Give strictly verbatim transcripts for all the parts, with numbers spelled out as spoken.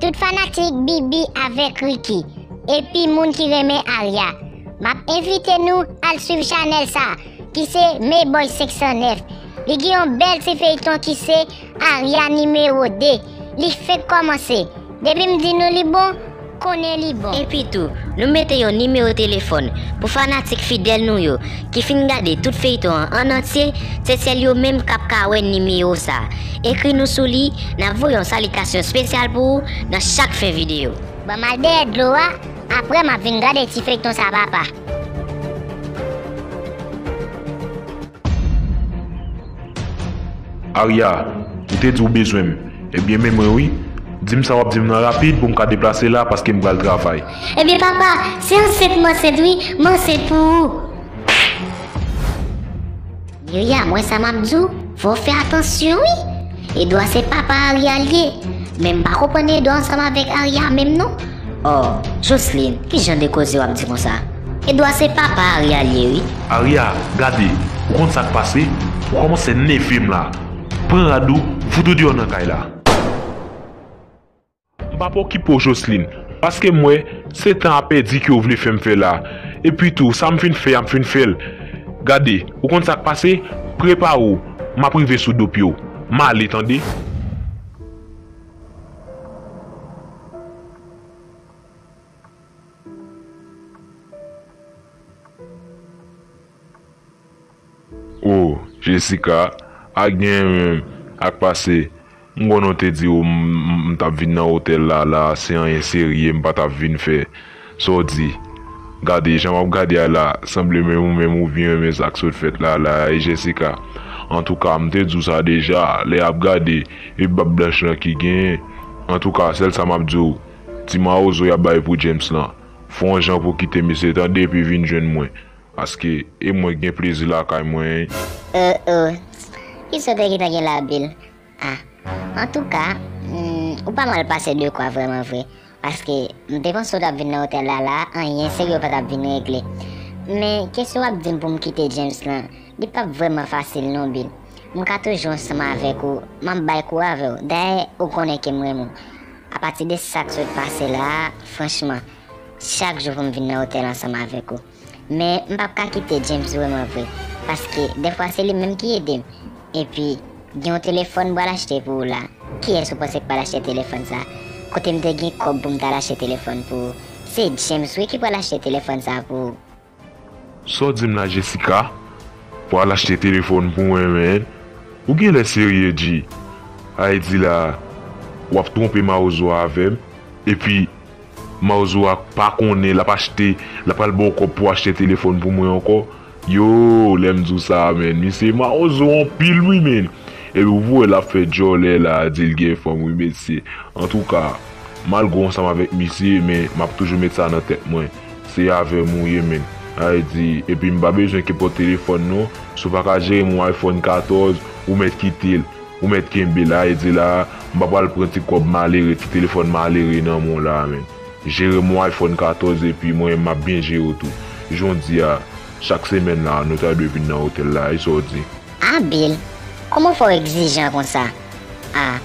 Tout fanatik Bibi avèk Ricky, epi moun ki renmen Aria, m ap envite nou al swiv chanèl sa, ki se Meboy senk san nèf. Li gen yon bèl ti feyton ki se Aria nimewo de. Li fenk kòmanse. Depi m di nou li bon, konnen li bon. Epi tou, nou mete yon nimewo telefòn pou fanatik fidèl nou yo ki fin gade tout feyton an an antye, se sèl yo menm k ap ka wè nimewo sa. Ekri nou sou li, n ap voye yon salitasyon espesyal pou ou nan chak fen videyo. Ban m al dèyè dlo a, apre m ap vin gade ti feyton sa papa. Aria, ou te di w bezwen m. Ebyen, men mwen wi. Di m sa w ap di m nan rapid pou m ka deplase la paske m pral travay. Ebyen, papa, se ansent m ansent wi, m ansent pou ou. Miriam, wè sa m ap di w, fò w fè atansyon wi. Edwa se papa Aria l ye. Men m pa konprann Edwa ansanm avèk Aria menm non. Oh, Jocelyn, ki jan de koze w ap di konsa? Edwa se papa Aria l ye wi. Aria, gade, ou konn sa k pase? Ou kòmanse nève m la. Pran rad ou, fout ou deyò nan kay la. M p ap okipe w, Jocelyn, paske m wè se tan a pèdi ke w vle fè m fè la. Epi tou, sa m fin fè a, m fin fè l. Gade, ou konn sa k pase? Prepare w, m ap rive sou do pye w. M ale, tande? Oh, Jessica, ak gen menm, ak pase. M konnen w te di w m, m, m t ap vin nan otèl la, la, se anyen serye m pa t ap vin fè. Sa w di? Gade, jan m ap gade a la, sanble menm ou menm ou byen renmen sa k sot fèt la, la, e Jessica. Antouka, m te di w sa deja, lè y ap gade, e bab blanch lan ki genyen. Antouka, sèl sa m ap di w, ti mawozo y ap bay pou James lan, fè yon jan pou w kite misye tande epi vin jwenn mwen. Paske e mwen k gen plezi lakay mwen. Oh, oh. Kisa w te gentan gen la, Bill? Ah. Antouka, hmm, ou pa mal pase de kwa vrèman vre. Paske m te panse w t ap vin nan otèl la, la, anyen serye w pa t ap vin regle. Men, kesyon w ap di m pou m kite James lan, li p ap vrèman fasil non, Bill. M ka toujou ansanm avèk ou, m ap bay kou avè w. Dayè, ou konnen ke m renmen w. Apati de sa k sot pase la a, franchman, chak jou pou m vin nan otèl ansanm avèk ou. Men, m p ap ka kite James vrèman vre, paske dèfwa se li menm ki ede m. Epi, gen yon telefòn m pral achte pou ou la. Kiyès ou panse k pral achte telefòn sa? Kote m te gen kòb pou m t al achte telefòn pou ou? Se James wi ki pral achte telefòn sa pou ou. Sa w di m la, Jessica? Pral achte telefòn pou mwen, men. Ou genlè serye, G. Ayiti la, w ap twonpe mawozo avè m. Epi, mawozo a pa konnen l ap achte, l ap pral ba w kòb pou w achte telefòn pou mwen ankò. Yo, lè m di w sa, men, misye mawozo anpil, wi, men. Epi w wè l ap fè djòlè la, di l gen fanm, wi, mesye. Antouka, malgre w ansanm avèk misye, men m ap toujou met sa nan tèt mwen. Se avè m ou ye, men. Sa vle di, epi m pa bezwen kenpòt telefòn, non. Si w pa ka jere m yon iPhone katòz, ou mèt kite l. Ou mèt kenbe l, sa vle di la, m pa pral pran ti kòb malere, ti telefòn malere nan men w la, men. Jere m yon iPhone katòz epi mwen, m ap byen jere w tou. Jan w di a, chak semèn la, nou ta dwe vin nan otèl la, e sa w di? Ah, Bill, kòman w fè w egzijan konsa? Ah,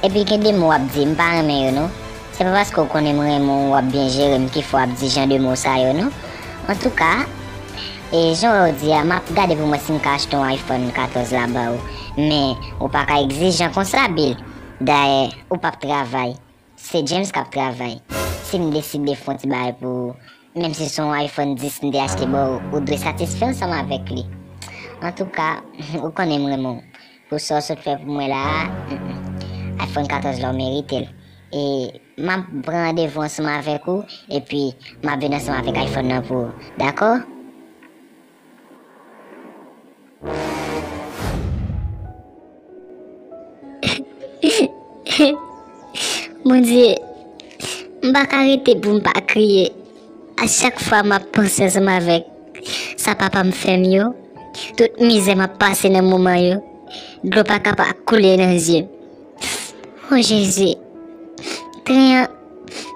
epi gen de mo w ap di, m pa renmen yo, non. Se pa paske w konnen m renmen w, w ap byen jere m ki fè w ap di jan de mo sa yo, non. Antouka, e jan w wè w di a, m ap gade pou m wè si m ka achte yon iPhone katòz la ba ou. Men, ou pa ka egzijan konsa, Bill. Dayè, ou p ap travay. Se James k ap travay. Si m deside fè yon ti bagay pou ou, menm si se yon iPhone dis m te achte ba ou, ou dwe satisfè ansanm avèk li. Antouka, ou konnen m renmen w. Pou sa w sot fè pou mwen la a, mm, mm. iPhone katòz la, w merite l. E m ap pran randevou ansanm avèk ou, epi m ap vin ansanm avèk iPhone nan pou ou. Dakò? Bondye, m pa ka rete pou m pa kriye. A chak fwa m ap panse ansanm avèk sa papa m fè m yo, tout mizè m ap pase nan moman yo, dlo pa ka pa koule nan zye m. O Jezi, tren an,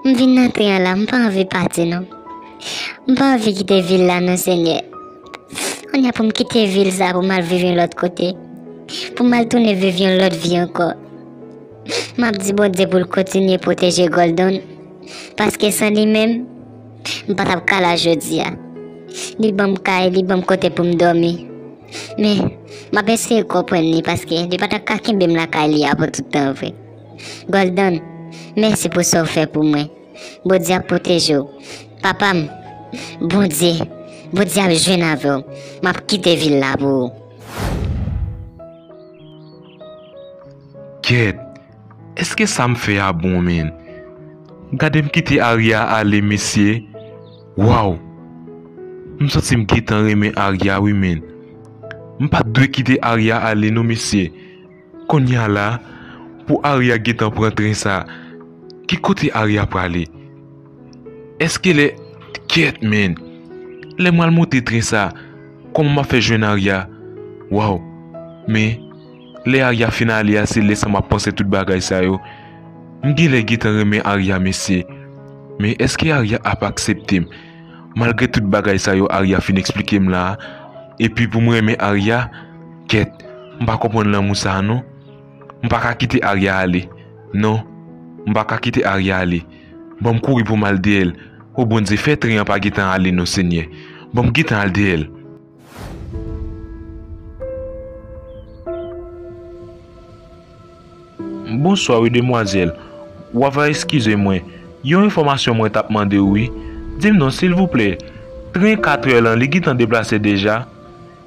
m vin nan tren an la, m pa anvi pati non. M pa anvi kite vil la non, Senyè. Kounye a pou m kite vil sa pou m al viv yon lòt kote, pou m al tounen viv yon lòt vi ankò. M ap di Bondye pou l kontinye pwoteje Golden, paske san li menm, m pa t ap ka la jodi a. Li ban m kay, li ban m kote pou m dòmi. Men, m ap eseye konprann li, paske li pa t ap ka kenbe m lakay li a pou tout tan vre. Golden, mèsi pou sa w fè pou mwen. Bondye ap pwoteje w. Papa m, Bondye, Bondye ap jwenn avè w. M ap kite vil la pou ou. Kèt, èske sa m fè a bon, menn? Gade m kite Aria ale, mesye. Waw! M santi m gentan renmen Aria, wi, menn. M pa t dwe kite Aria ale, non, mesye. Kounye a la, pou Aria gentan pran tren sa, ki kote Aria prale? Èske lè, kèt, menn, lè m al monte tren sa, kòman m ap fè jwenn Aria? Waw! Men, lè Aria fin ale a, se lè sa m ap panse tout bagay sa yo. M genlè gentan renmen Aria, mesye. Men èske Aria ap aksepte m? Malgre tout bagay sa yo Aria fin eksplike m la a, epi pou m renmen Aria, kèt, m pa konprann lanmou sa a non. M pa ka kite Aria ale. Non, m pa ka kite Aria ale. Ban m kouri pou m al dèyè l. O Bondye, fè tren an pa gentan ale non, Senyè. Ban m gentan al dèyè l. Bonswa wi demwazèl. W ava eskize mwen. Yon enfòmasyon mwen t ap mande w wi. Di m non silvouplè. Tren katrè lan li gentan deplase deja?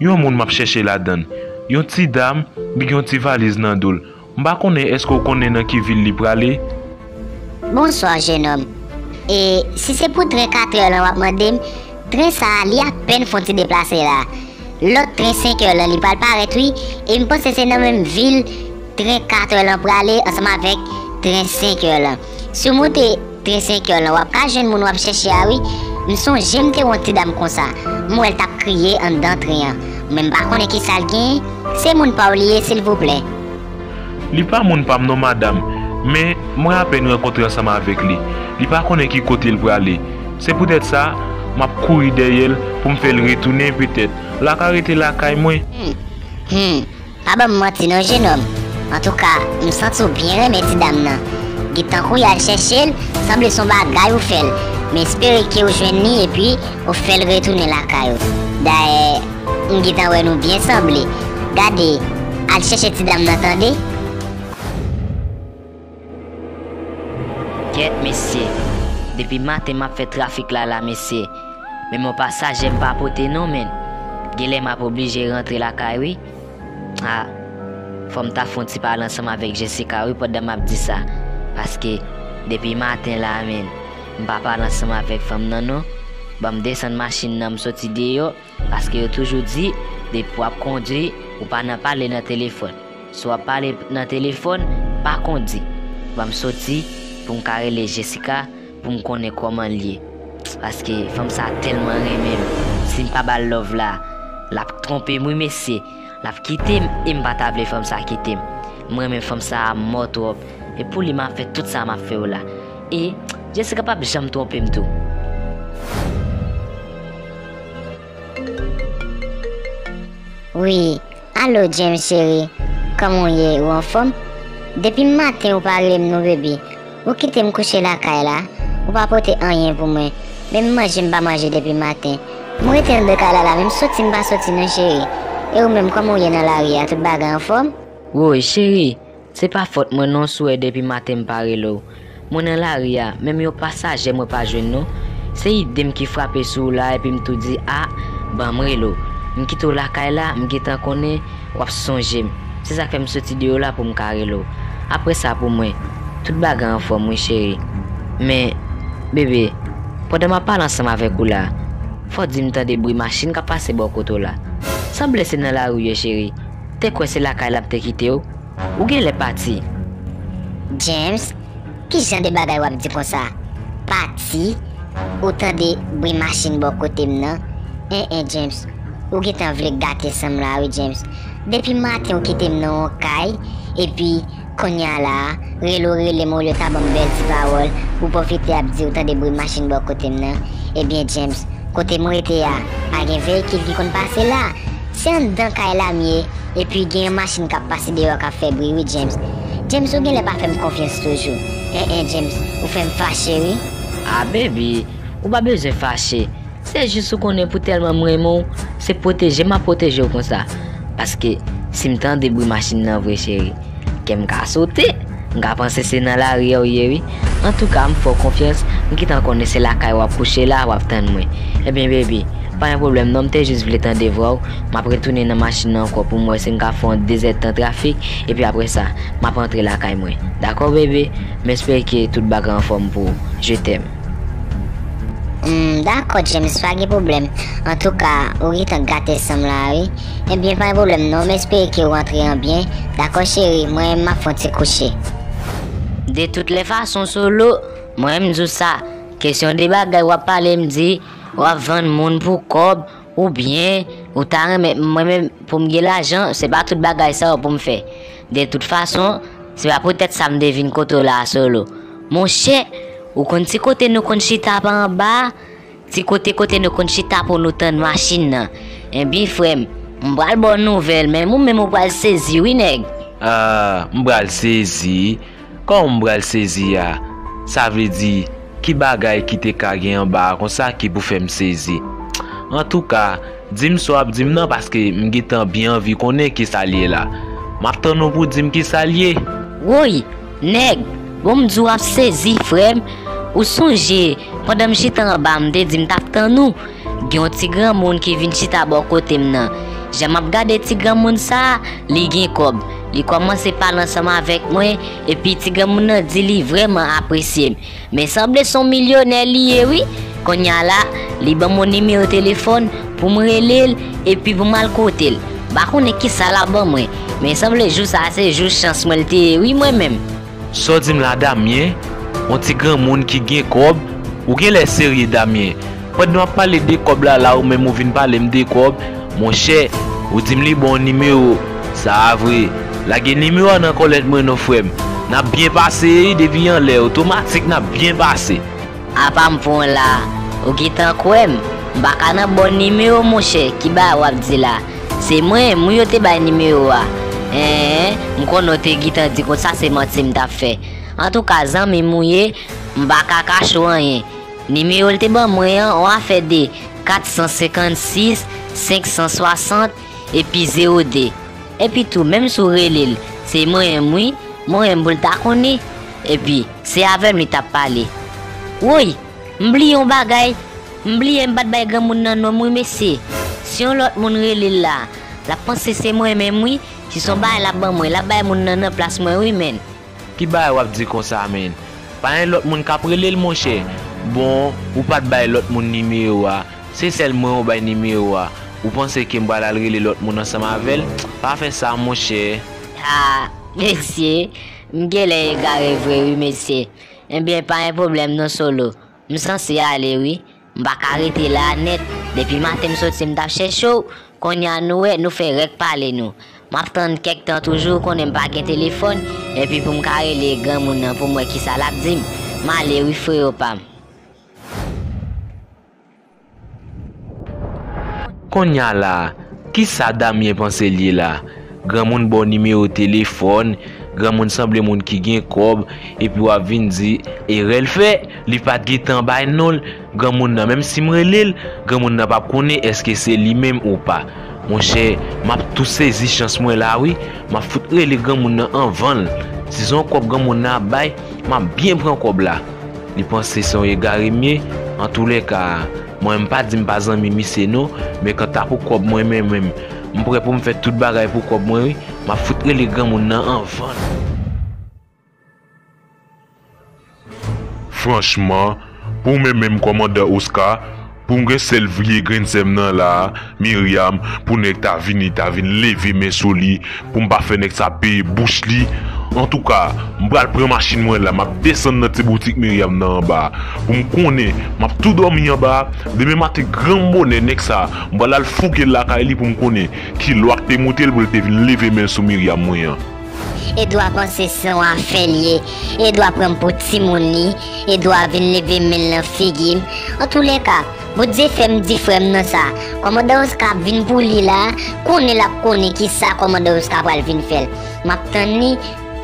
Yon moun m ap chèche ladan l. Yon ti dam, li gen yon ti valiz nan do l. M pa konnen èske w konnen nan ki vil li prale? Bonswa, jenòm. E si se pou tren katrè lan w ap mande m, tren sa a, li apèn fè yon ti deplase la. Lòt tren senkè lan, li pral parèt, wi. E m panse se nan menm vil tren katrè lan prale ansanm avèk tren senkè lan. Si w monte tren senkè lan, w ap ka jwenn moun w ap chèche a, wi. M sonje m te wè yon ti dam konsa. M wè l t ap kriye anndan tren an. Men m pa konnen kisa l genyen. Se moun pa w li ye, silvouplè? Li pa moun pa m non, madanm. Men mwen apèn rankontre ansanm avèk li. Li pa konnen ki kote l prale. Se poutèt sa, m ap kouri dèyè l pou m fè l retounen petèt. L a ka rete lakay mwen. Hmm. Hmm. Pa ban m manti non, jenòm. Antouka, m santi w byen renmen ti dam nan. Gen tankou y al chèche l, sanble se yon bagay ou fè l. M espere ke w jwenn li epi ou fè l retounen lakay ou. Dayè, m gentan wè nou byen sanble. Gade, al chèche ti dam nan tande. Kèt mesye, depi maten m ap fè trafik la la mesye. Menm yon pasaje m pa pote non menn. Genlè m ap oblije rantre lakay wi. A, fò m ta fè yon ti pale ansanm avèk Jessica wi pandan m ap di sa. Paske depi maten la menn, m pa pale ansanm avèk fanm nan non. Ban m desann machin nan m soti deyò. Paske yo toujou di, depi w ap kondui, ou pa nan pale nan telefòn. Si w ap pale nan telefòn, pa kondui. Ban m soti pou m ka rele Jessica, pou m konnen kòman l ye. Paske fanm sa tèlman renmen m. Si m pa ba l love la, l ap twonpe m wi mesye. L ap kite m e m pa ta vle fanm sa kite m. M renmen fanm sa a mò twòp. E pou li m ap fè tout sa m ap fè yo la. E Jessica p ap janm twonpe m tou. Wi, alo James cheri, kòman w ye, ou anfòm? Depi maten ou pa rele m non baby, ou kite m kouche lakay la, ou pa pote anyen pou mwen, menm manje m pa manje depi maten. M rete anndan kay la la, menm soti m pa soti non cheri. E ou menm kòman w ye nan lari a, tout bagay anfòm? Woy cheri, se pa fòt mwen non si w wè depi maten m pa rele w. Mwen nan lari a, menm yon pasaje mwen pa jwenn non. Se ide m ki frape sou w la epi m tou di a, ban m rele w. M kite w lakay la, m gentan konnen w ap sonje m. Se sa k fè m soti deyò la pou m ka rele w. Apre sa pou mwen, tout bagay anfòm wi cheri. Men, bebe, pandan m ap pale ansanm avèk ou la, fò w di m tande bri machin k ap pase bò kote w la. Sanble se nan lari w ye cheri. Te kwè se lakay la m te kite w. Ou genlè pati. James, ki jan de bagay w ap di konsa? Pati? Ou tande bri machin bò kote m nan? En en James, ou gentan vle gate san m la wi James. Depi maten ou kite m nan yon kay, epi kounye a la a, rele w rele m olye w ta ban m bèl ti pawòl, ou pwofite ap di ou tande bri machin bò kote m nan. Ebyen James, kote m rete a, pa gen veyikil ki konn pase la. Se anndan kay la m ye, epi gen yon machin k ap pase deyò k ap fè bri wi James. James, ou genlè pa fè m konfyans toujou. En, en, James, ou fè m fache, wi. Ah, baby, ou pa bezwen fache. Se jis ou konnen pou tèlman m renmen w, se pwoteje m ap pwoteje w konsa. Paske si m tande bri machin nan vre, cheri, kè m ka sote. M ka panse se nan lari a w ye, wi. Antouka, m fè w konfyans, m gentan konnen se lakay w ap kouche la, w ap tann mwen. Ebyen, baby, pa gen pwoblèm non, m te jis vle tande vwa w. M ap retounen nan machin nan ankò pou m wè si m ka fè yon de zèdtan trafik, epi apre sa, m ap antre lakay mwen. Dakò, baby? M espere ke tout bagay anfòm pou ou. Je t'aime. Hmm, dakò, James, pa gen pwoblèm. Antouka, ou gentan gate san m la, wi. Ebyen, pa gen pwoblèm non, m espere ke w antre an byen. Dakò, cheri, mwen, m ap fè yon ti kouche. De tout lè fason, Solo, mwen, m di w sa, kesyon de bagay w ap pale, m di, w ap vann moun pou kòb, oubyen, ou ta renmen, mwen menm, pou m gen lajan, se pa tout bagay sa yo pou m fè. De tout fason, se pa poutèt sa m te vin kote w la a, Solo. Monchè, ou konn ti kote nou konn chita pa anba a? Ti kote kote nou konn chita pou nou tann machin nan. Ebyen, frè m, m pral ba w nouvèl, men ou menm ou pral sezi, wi, nèg. Ah, m pral sezi? Kòman m pral sezi a? Sa vle di, ki bagay ki te ka gen anba a konsa ki pou fè m sezi? Antouka, di m sa w ap di m nan, paske m gentan byen anvi konnen kisa l ye la. M ap tann ou pou di m kisa l ye. Woy, nèg, bon, m di w ap sezi, frè m. Ou sonje, pandan m chita anba, m te di m t ap tann ou. Gen yon ti granmoun ki vin chita bò kote m nan. Jan m ap gade ti granmoun sa a, li gen kòb. Li kòmanse pale ansanm avèk mwen, epi ti granmoun nan di li vrèman apresye m. Men sanble se yon milyonè li ye, wi. Kounye a la, li ban m yon nimewo telefòn pou m rele l, epi pou m al kote l. M pa konnen kisa l ap ban mwen, men sanble jou sa a se jou chans mwen l te ye, wi, mwen menm. Sa w di m la, Damyen? Yon ti granmoun ki gen kòb? Ou genlè serye, Damyen. Pandan w ap pale de kòb la, la ou menm ou vin pale m de kòb? Monchè, ou di m li ba w nimewo. Sa a vre. Lage nimewo a nan kòlèt mwen non, frè m. N ap byen pase, wi, depi anlè, otomatik n ap byen pase. Apa m pran w la? Ou gentan kwè m? M pa ka nan ba w nimewo, monchè, ki bagay w ap di la? Se mwen, mwen yo te bay nimewo a. Hen, m konnen w te gentan di konsa se manti m t ap fè. Antouka, zanmi m ou ye, m pa ka kache w anyen. Nimewo l te ban mwen an, yon afè de kat san senkannsis, senk san swasant, epi zewo de. Epi tou, menm si w rele l, se mwen menm wi, mwen menm pou l ta konnen. Epi, se avè m li t ap pale. Woy, m bliye yon bagay. M bliye m pa t bay granmoun nan non m wi, mesye. Si yon lòt moun rele l la, l ap panse se mwen menm wi. Si se yon bagay l ap ban mwen, l ap bay moun nan nan plas mwen wi, menn. Ki bagay w ap di konsa, menn? Pa gen lòt moun k ap rele l, monchè. Bon, ou pa t bay lòt moun nimewo a. Se sèl mwen ou bay nimewo a. Ou panse ke m pral al rele lòt moun ansanm avè l? Pa fè sa, monchè. Ah, mesye, m genlè egare vre wi, mesye. Ebyen, pa gen pwoblèm non, Solo. M sanse ale wi. M pa ka rete la a nèt. Depi maten m soti m t ap chèche w. Kounye a nou wè, nou fè rèk pale nou. M ap tann kèk tan toujou, ou konnen m pa gen telefòn. Epi pou m ka rele granmoun nan pou m wè kisa l ap di m. M ale wi, freyo pa m. Kounye a la, kisa Damyen panse l ye la? Granmoun ba w nimewo telefòn, granmoun sanble moun ki gen kòb, epi w ap vin di erè l fè, li pa t gentan bay non l. Granmoun nan, menm si m rele l, granmoun nan p ap konnen èske se li menm ou pa. Monchè, m ap tou sezi chans mwen la wi, m ap fout rele granmoun nan anvan l. Si se yon kòb granmoun nan ap bay, m ap byen pran kòb la. Li panse se yon egare m ye. Antoulèka, mwen m pa di m pa zanmi misye non, men kanta pou kòb mwen menm menm, m prè pou m fè tout bagay pou kòb mwen wi. M ap fout rele granmoun nan anvan l. Franchman, pou mwen menm kòmandan Oscar, pou m gen sèl vye grenn sè m nan la a, Myriam, pou nèg ta vini, ta vin leve men sou li, pou m pa fè nèg sa peye bouch li. Antouka, m pral pran machin mwen la, m ap desann nan ti boutik Myriam nan anba a. Pou m konnen, m ap tou dòmi anba a. Demen maten granm bonè nèg sa, m pral al fouke l lakay li pou m konnen ki lwa k te moute l pou l te vin leve men l sou Myriam mwen an. Edwa panse se yon afè l ye. Edwa pran m pou timoun li. Edwa vin leve men l nan figi m. Antoulèka, Bondye fè m di frè m nan sa. Kòmandan Oscar ap vin pou li la. Konnen l ap konnen kisa kòmandan Oscar pral vin fè l. M ap tann li.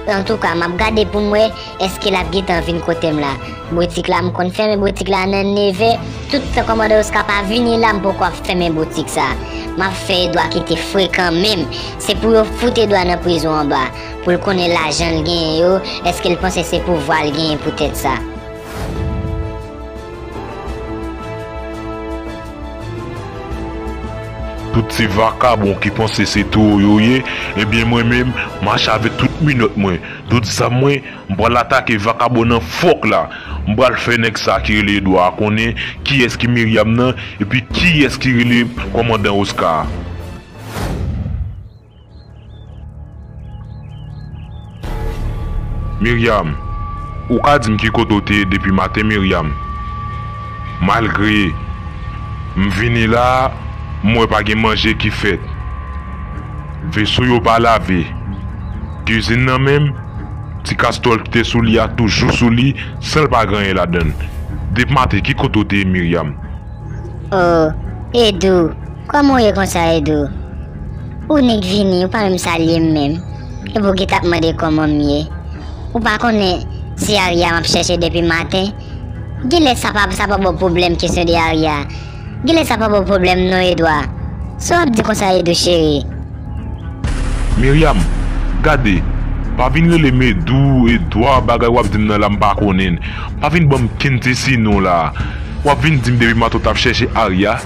Antouka, m ap gade pou m wè èske l ap gentan vin kote m la. Boutik la, m konn fèmen boutik la nan nevè. Tout tan kòmandan Oscar pa vini la, m poko ap fèmen boutik sa. M ap fè Edwa kite frekan menm. Se pou yo fout Edwa nan prizon anba. Pou l konnen lajan l genyen yo, èske l panse se pouvwa l genyen poutèt sa? Tout ti vakabon ki panse se towo yo ye, ebyen mwen menm, mache avèk tout minòt mwen, tout zam mwen, m pral atake vakabon nan fòk la. M pral fè nèg sa ki rele Edwa a konnen kiyès ki Miryam nan, epi kiyès ki rele kòmandan Oscar. Miryam, ou ka di m ki kote w te ye depi maten, Miryam? Malgre m vini la a, m wè pa gen manje ki fèt. Veso yo pa lave. Kizin nan menm, ti kastòl ki te sou li a toujou sou li, san l pa gen anyen ladan l. Depi maten, ki kote w te ye, Miryam? O, Edou, kòman w ye konsa, Edou? Ou nèk vini, ou pa menm salye m menm. Epi w gentan ap mande kòman m ye. Ou pa konnen se Arya m ap chèche depi maten? Genlè sa pa, sa pa ba w pwoblèm kesyon de Arya. Genlè sa pa ba w pwoblèm non, Edwa. Sa w ap di konsa, Edou cheri? Miryam, gade, pa vin rele m Edou, Edwa, bagay w ap di m nan la m pa konnen l. Pa vin ban m kenn ti sinon la. W ap vin di m depi maten w t ap chèche Arya.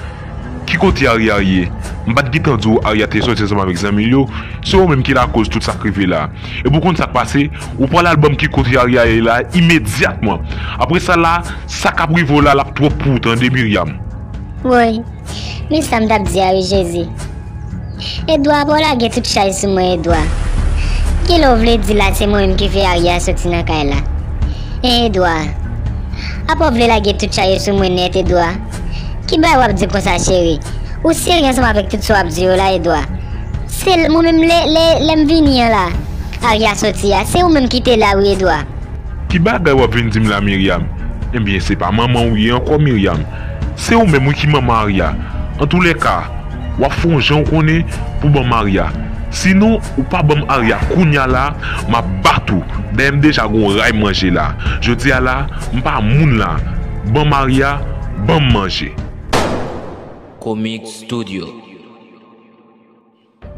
Ki kote Arya ye? M pa t gentan di w Arya te sòti ansanm avèk zanmi l yo? Se ou menm ki lakoz tout sa k rive la. Epi w konn sa k pase? Ou pral al ban m ki kote Arya ye la imedyatman. Apre sa la, sa k ap rive w la, l ap twòp pou ou, tande, Miryam. Woy, men sa m t ap di a wi, Jezi. Edwa, apa w lage tout chay sou mwen, Edwa? Kilè w vle di la se mwen menm ki fè Arya soti nan kay la? Hein, Edwa? Apa w vle lage tout chay yo sou mwen nèt, Edwa? Ki bagay w ap di konsa, cheri? Ou serye ansanm avèk tout sa w ap di yo la, Edwa? Se l-, mwen menm lè, lè, lè m vini an la, Arya soti a, se ou menm ki te la wi, Edwa. Ki bagay w ap vin di m la, Miryam? Ebyen, se pa manman w ye ankò, Miryam. Se ou menm wi ki manman Arya. Antoulèka, w ap fè yon jan w konnen pou ban m Arya. Sinon, ou pa ban m Arya kounya la, m ap bat ou. Dayè m deja gon ray manje la. Jodi a la, m pa moun la. Ban m Arya, ban m manje. Comic Studio.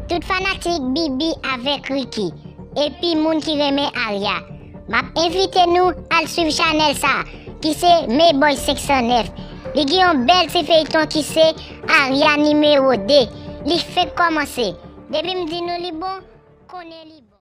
Tout fanatik Bibi avèk Ricky, epi moun ki renmen Arya, m ap envite nou al swiv chanèl sa, ki se Meboy senk san nèf. Li gen yon bèl ti feyton ki se Arya nimewo de. Li fenk kòmanse. Depi m di nou li bon, konnen li bon.